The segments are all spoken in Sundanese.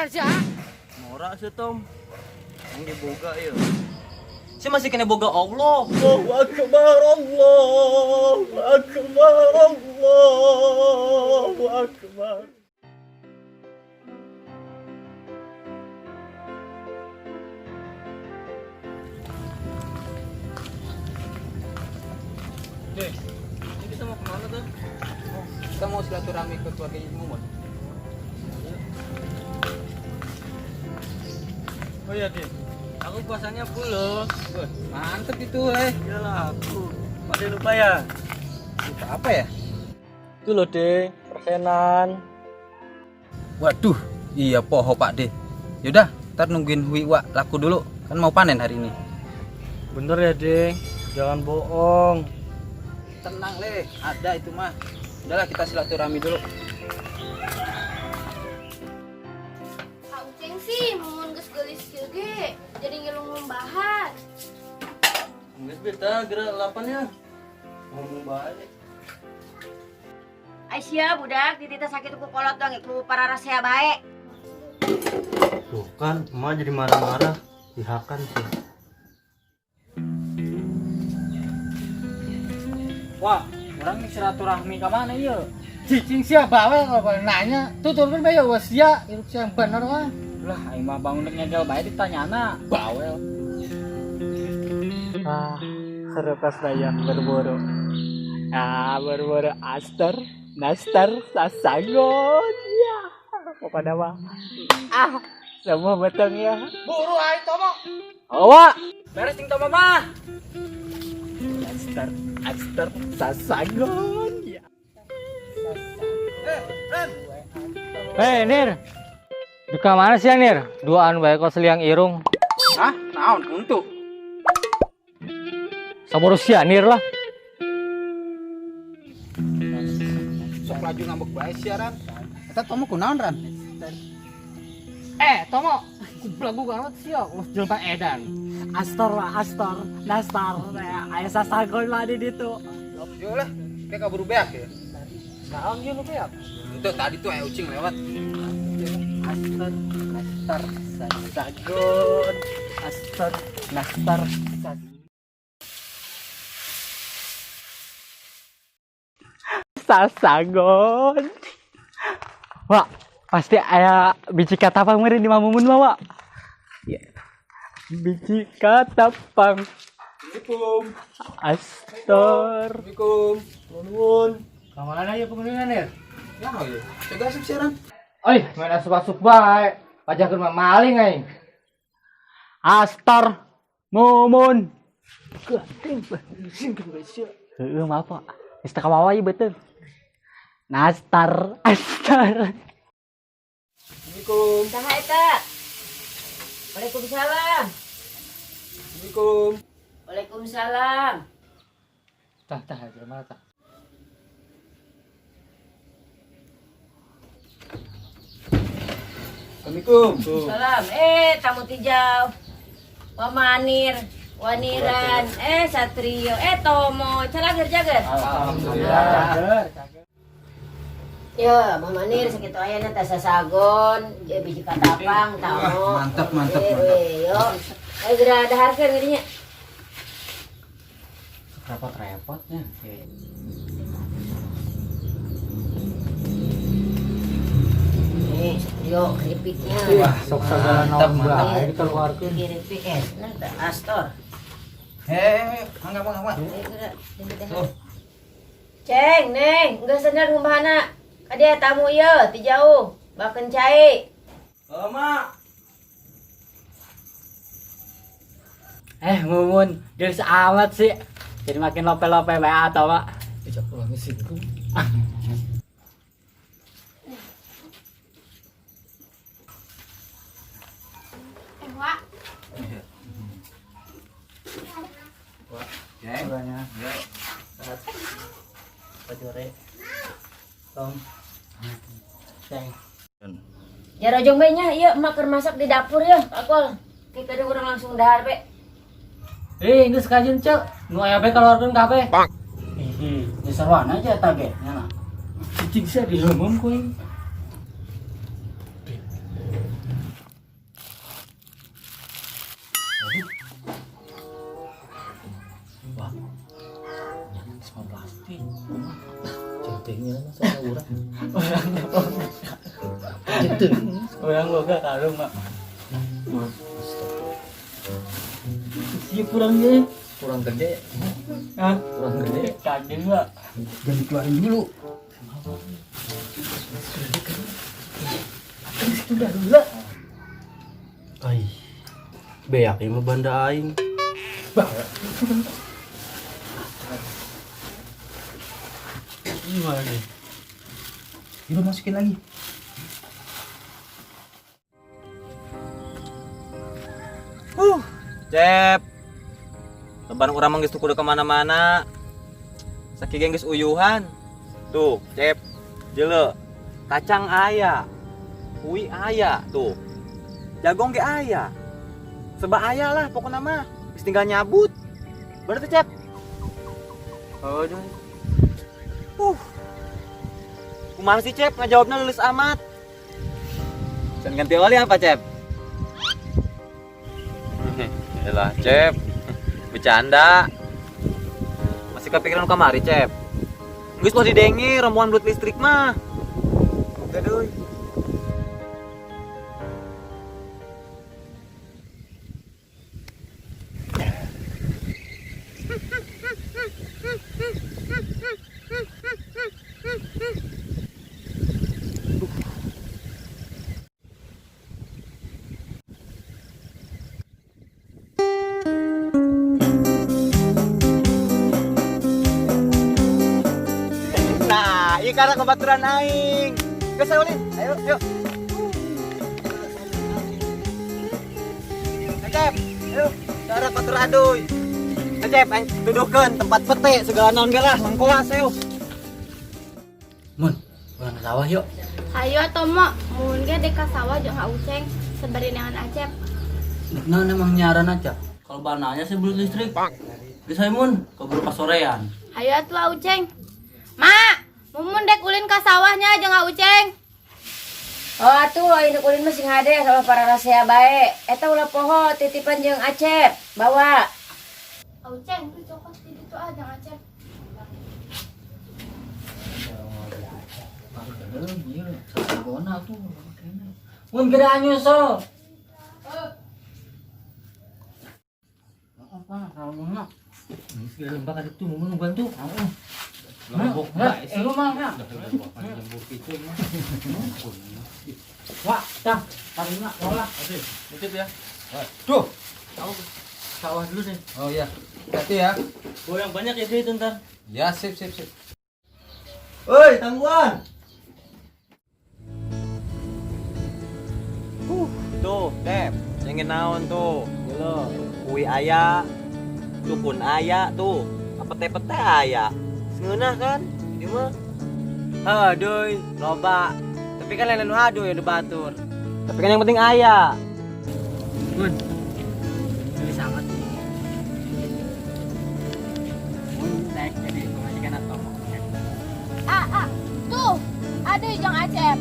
Edan sia. Norak sih, Tom. Yang diboga ya. Saya masih kena boga Allah. Allahu Akbar, Allahu Akbar, Allahu Akbar. Deh, ini kita mau kemana tuh? Oh, kita mau silaturahmi ke keluarganya Mumun. Oh iya, Din. Aku puasanya full loh. Wah, mantep itu, eh. Iyalah aku. Pada lupa ya? Lupa apa ya? Itu loh, De. Persenan. Waduh, iya poho Pak De. Yaudah, ntar nungguin Hui Wak laku dulu. Kan mau panen hari ini. Bener ya, De. Jangan bohong. Tenang, Le. Ada itu mah. Udahlah kita silaturahmi dulu. Kak Uceng sih mun geus geulis kieu ge jadi ngilu ngumbahan. Geus beta gerak 8 ya. Ngomong balik. Aisyah budak ditita sakit ku kolot dong ku pararasea bae. Tuh kan, emak jadi marah-marah. Dihakan sih. Wah, orang ini silaturahmi ke mana iya? Cicing sia bawel kalau nanya, tuturkeun bae ya sia, hirup sia yang bener mah. Lah, aing mah bangun rek ngegel bae ditanyana, bawel. Ah, seru pas banyak berburu. Ah, berburu Aster, Nastar, Sasagon. Ya, pokoknya mah. Ah, semua beteng ya. Buru aing Tomo. Awa. Beres ting Tomo mah. Aster, Aster, Sasagon. Ya. Hei Nir, duka mana sih ya Nir? Duaan bae kok seliang irung. Hah? Naon untuk? Saboru sia Nir lah. Sok laju ngambek bae siaran. Eta Tomo kunaon, Ran? Eh, Tomo, goblok gua banget sia, los jelema edan. Astor lah, Astor, Nastar, ya, aya Sasagon lah di ditu. Yo lah, kayak kaburu beak ya. Naon ieu nu beak? Itu tadi tuh ucing lewat. Astor, Nastar, Sasagon. Astor, Nastar, Sasagon. Wah, pasti aya biji katapang meureun di Mamumun mah, Wak. Ya. Biji katapang. Assalamualaikum. Astor. Assalamualaikum. Nuhun. Kamana ya pengunjungnya Nir? Ya, iya. Coba asup siaran. Oi, main asup-asup bae. Pajak rumah maling aing. Astor Mumun. Heeh, maaf, Pak. Geus teu kawawa ieu beuteung. Nastar, Astor. Assalamualaikum. Saha eta? Waalaikumsalam. Assalamualaikum. Waalaikumsalam. Tah, tah, jelema tah. Assalamualaikum. Salam. Tamu ti jauh. Wa Manir, Waniran, Satrio, Tomo, calageur jager. Alhamdulillah. Ya, Mama Manir sakitu aya na sasagon, ya biji katapang, tamo. Mantap, mantap, Eh, mantap. we, yo. Ayo geura daharkeun geudinya. Repot-repotnya. Nih, Satrio keripiknya. Wah, sok sagala Mantap, naon mantap. bae dikeluarkeun. Keripik nah teh Astor. Hei, mangga, mangga, mangga. Ayo geura, dahar. Tuh. Ceng, Neng, geus sendal ngumbahana. Kadia tamu ieu ti jauh, bakeun cai. Oh, Mak. Mumun, geus amat sih. Jadi makin lope-lope bae atau Pak. Ijak pulang singgung. Eh, Wak, Jeng. Ya. Sehat. Pak Jore. Tom. Ceng. Jarojong bae nya ieu emak keur masak di dapur ya, Pak Kol. Ki kadang urang langsung dahar be. Eh, geus kajeun cek. Nu aya bae keluarkeun kabeh. Ih, Di sarwana aja eta ge, nya Cicing sia diheumum ku aing. Urang boga karung mah. Sia kurang ge. Kurang gede. Hah? Kurang gede. Kaget mah. Jangan dikeluarin dulu. Ai. Beak ieu mah banda aing. Gimana nih? Udah masukin lagi. Cep. Lebaran urang mah geus teu kudu kemana-mana. Sakieu geus uyuhan. Tuh, Cep. Jele. Kacang aya. Hui aya tuh. Jagong ge aya. Serba aya lah pokokna mah. Geus tinggal nyabut. Bener tuh, Cep? Aduh. Kumaha sih, Cep? Ngajawabna lulus amat. Can ganti oli apa, Cep? Yalah, Cep. Bercanda. Masih kepikiran kamari, Cep. Geus lo didenge rombongan belut listrik mah. Oke, doi. Nah, ieu karena kebaturan aing. Geus ayo, Lin. Ayo, ayo. Cep, ayo. Cara batur aduy. Cep, aing tuduhkeun tempat pete segala naon ge lah, lengkoas ayo. Mun, urang ke sawah yuk. Hayo atuh mo, mun ge dek ka sawah jeung Uceng sabari neangan Acep. Nah, emang nyaran aja. Kalau bananya sih belut listrik. Geus hayu mun, keburu pasorean. Hayo atuh Uceng. Ma, mumun dek ulin ka sawahnya jeung Uceng. Oh atuh ayeuna ulin mah sing hade sama para rasea bae. Eta ulah poho titipan jeung Acep, bawa. Uceng, tuh cokot di ditu ah jeung Acep. Sagona tuh. Mun gede nyusul. Apa kalungna? Segala lembah ka ditu mun bantu. Heeh. Nah, lu mah ya. Wah, tah, taruna olah. Nitip ya. Duh. Sawah dulu deh. Oh iya. Hati ya. Bawa yang banyak ya duit ntar. Ya, sip sip sip. Oi, tangguhan. Tuh, Tep. Cengin naon tuh. Gelo. Kui aya, sukun aya tuh. Apa pete aya. Sengeunah kan? Ieu mah. Heuh, duy, loba. Tapi kan lain nu aduh ya batur. Tapi kan yang penting aya. Mun. Ini sangat. Mun naik jadi pemajikan atau mau? Ah, ah. Tuh, ada jeung Acep.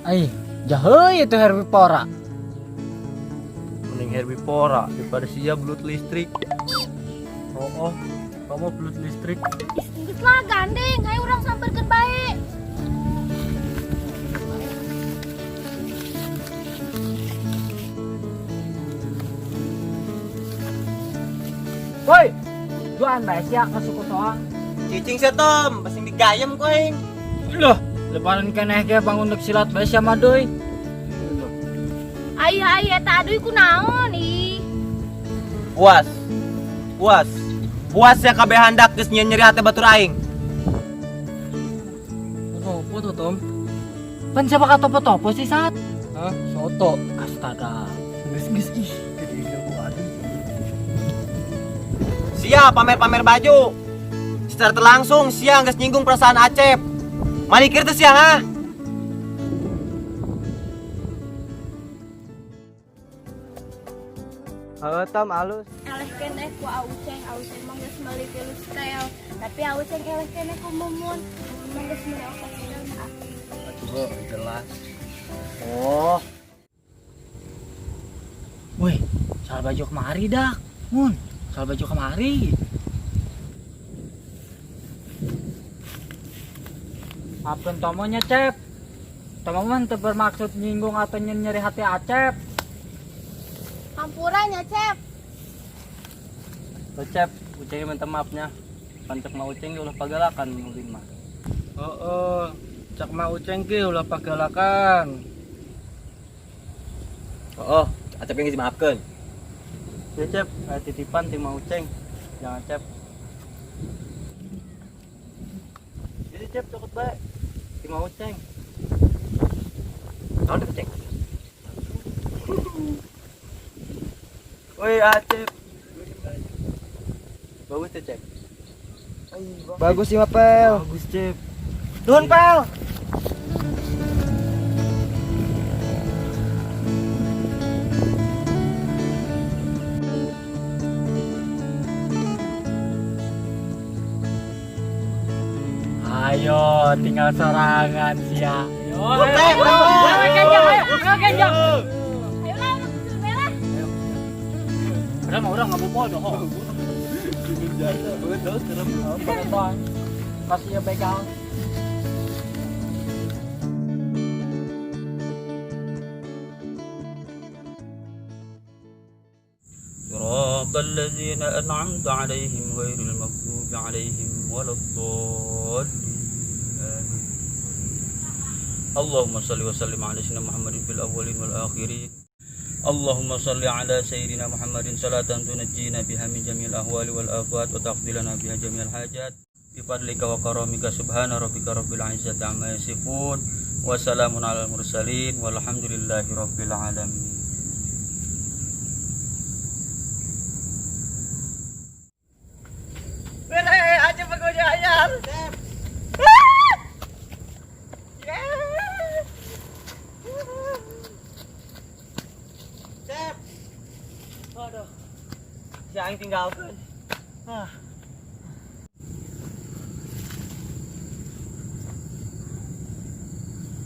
Ai, jaheuy itu herbivora. Mending herbivora daripada sia belut listrik. Oh, kamu belut listrik. Geus lah gandeng, hayu urang samperkeun bae. Woi, duaan bae sia ka suku soang. Cicing sia Tom, basing digayem ku aing. Loh, lebaran keneh ge bangun deuk silat bae sia mah deui. Ai ai eta aduy kunaon ih. Puas. Puas. Puas ya kabeh handak geus nyeri hate batur aing. Apa tuh Tom? Pan siapa ka topo-topo sih sat? Hah? Soto. Astaga. Geus geus ih, gede ku aduh. Sia pamer-pamer baju. Secara terlangsung sia geus nyinggung perasaan Acep. Malikir teh sia ha? Heuh Tom alus. Eleh keneh ku Auceng, Auceng mah geus meuli tilu setel. Tapi Auceng eleh keneh ku Mumun. Mumun mah geus meuli opat setel na. Aduh, jelas. Oh. Woi, soal baju kemari dak. Mun, soal baju kemari. Maafkan Tomonya, Cep. Tomo mah teu bermaksud nyinggung atau nyeri hati Acep. Hampura nya, Cep. Oh, Cep, Uceng minta maafnya. Pan cek Ma Uceng ulah pagalakan ulin mah. Oh, cek Ma Uceng ge ulah pagalakan. Oh, Acep yang dimaafkan. Ya Cep, aya titipan ti Ma Uceng. Jangan Cep. Jadi Cep cokot bae. Ti Ma Uceng. Naon teh, Ceng? Woi Acep. Bagus tuh Cep. Bagus sih, Pel. Bagus Cep. Nuhun, Pel. Ayo, tinggal sorangan sia. Ayo, ayo, ayo, ayo, genjang, ayo, ayo, genjang. Ayo lah, urang susul bae lah. Padahal mah urang nggak bodoh. Kasih ya begal. صراط الذين أنعمت عليهم غير المغضوب عليهم ولا الضالين آمين. اللهم صل وسلم على سيدنا محمد في الأولين والآخرين. اللهم صل على سيدنا محمد صلاة تنجينا بها من جميع الأهوال والآفات وتقضي لنا بها جميع الحاجات بفضلك وكرمك. سبحان ربك رب العزة عما يصفون وسلام على المرسلين والحمد لله رب العالمين. Bere, aja pakai anyar. Cep. Aduh. Si aing tinggalkeun. Ah.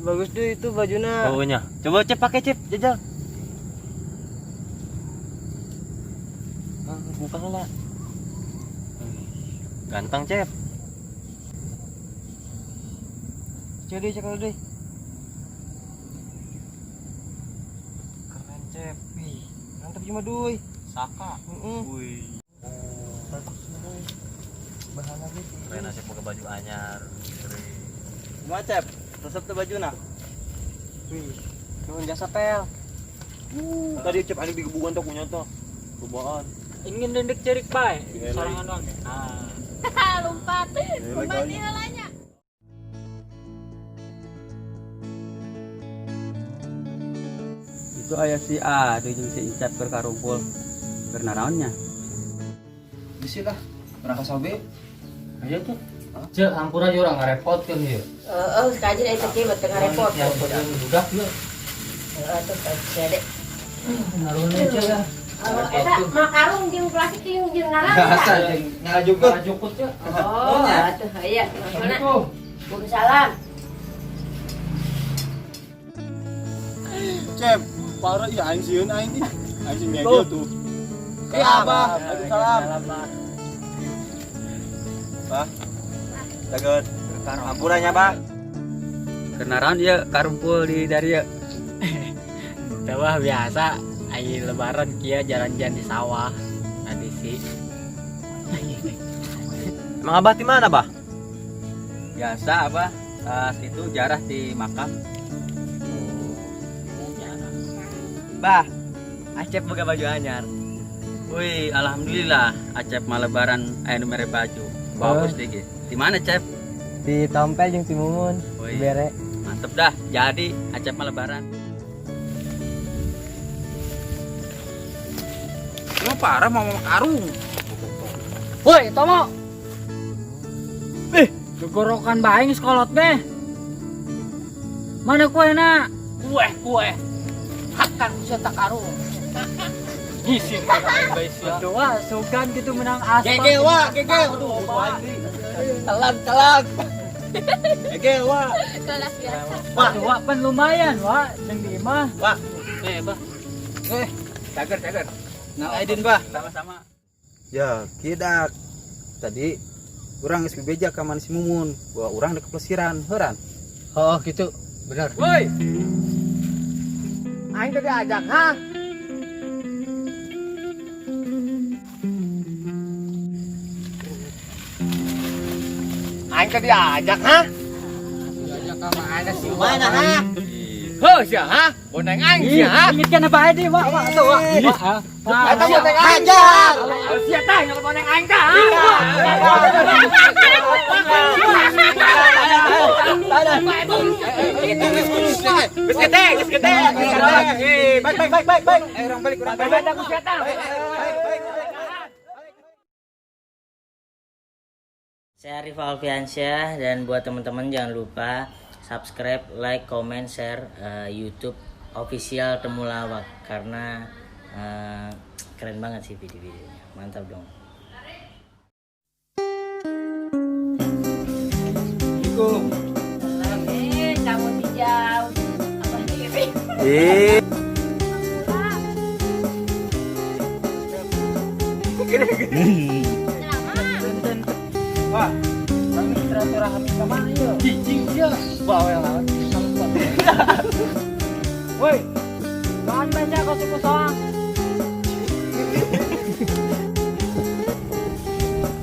Bagus deh itu bajunya. Oh nya. Coba Cep pakai Cep, jajal. Ah, buka lah. Ganteng Cep. Coba deh, cek deh. Keren Cep. Wih, mantap cuma duy. Saka. Heeh. Wih. Bagus nih. Bahan lagi. Keren Acep pakai baju anyar. Kumaha Cep? Resep teu bajuna? Wih, nuhun jasa Pel. Tadi Cep aing digebugan tuh punya tuh. Cobaan. Ingin dendek cerik bae, sorangan doang. Ah. Lompat. Lompat di halanya. Itu aya si Adu jeung si Incap keur karumpul. Keur naraonnya? Bisi lah. Berangkat sobe. Ayo tuh. Cek, hampura aja orang ngarepotkeun ieu. Heeh, kajian eta kieu mah teu ngarepot. Yang penting budak ieu. Heeh, tuh kajian deh. Naruhnya cek ya. Oh, eta mah karung jeung plastik jeung jeung ngaran. Biasa jeung ngarajukut. Ngarajukut ya. Oh, atuh aya. Maksudna. Assalamualaikum. Waalaikumsalam. Cep, parah ya aing sieun aing ih. Aing sieun ngegel tuh. Eh Abah, Waalaikumsalam. Bah. Jaga hampuranya, Bah. Keur naraon ieu karumpul di dari ieu? Teu mah biasa, ai lebaran kieu jalan-jalan di sawah. Tradisi. Emang Abah di mana, Bah? Biasa Abah, tas itu jarah di makam. Bah, Acep boga baju anyar. Wih, alhamdulillah Acep mah lebaran aya nu mere baju. Bagus deh ge. Di mana, Cep? Di Tompel jeung si Mumun. Wih, Bere. mantep dah. Jadi Acep mah lebaran. Emang parah mau karung. Woi, Tomo. Gegorokan bae geus kolot teh. Mana kuehna? Kue, kue. Hakan bisa tak karung. Gisin bae sia. Aduh, sugan gitu menang aspal. Gegel wa, gegel. Aduh, telan telan. Gegel wa. Kelas biasa. Wah, wah, pan lumayan, wah, jeung di imah. Wah. Eh, bah. Cager, cager. Nah, Aidin, Bah. Sama-sama. Ya, kidak. Tadi Urang geus bebeja ka mana si Mumun bahwa urang dek pelesiran, heuran. Oh, gitu. Benar. Woi. Aing tadi ajak, ha? Aing tadi ajak, ha? Diajak ka mana sih? Mana ha? Heuh sia, ha? Boneng aing sia, ha? Ingat kan apa ini, Wak, Wak, tuh, Wak. Wak, Eta boneng aing jar. Sia tah nyokot boneng aing tah. Geus gede, geus gede. Eh, baik baik baik baik baik. Eh, urang balik, urang balik. Aku sia tah. Saya Arif Alfiansyah dan buat teman-teman jangan lupa subscribe, like, comment, share YouTube official Temulawak karena keren banget sih video-videonya. Mantap dong. Eh, kamu dijauh. Apa diri? Eh. Wah, kami silaturahmi ka mana ieu? Cicing sia, bawel lawan. Woi, bahan baca kau suku soang.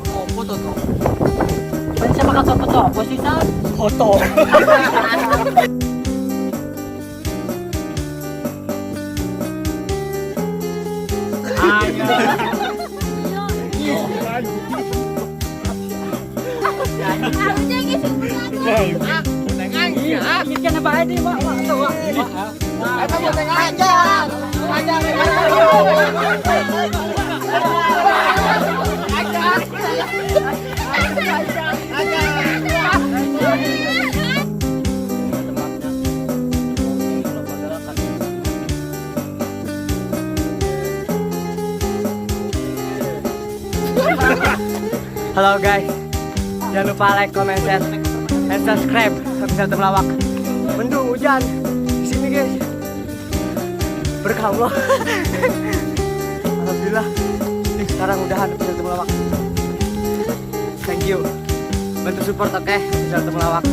Opo to to? Pan siya makatopo-topo sih sa? Foto. Ingat kan apa ini, Wak, Wak, tuh, Wak. Wak, Eta boneng aing jar. Ajar. Halo guys, jangan lupa like, comment, share, and subscribe official Temulawak. Mendung hujan di sini guys. Berkah Allah. Alhamdulillah. Ih, sekarang udahan official Temulawak. Thank you. Bantu support oke official Temulawak.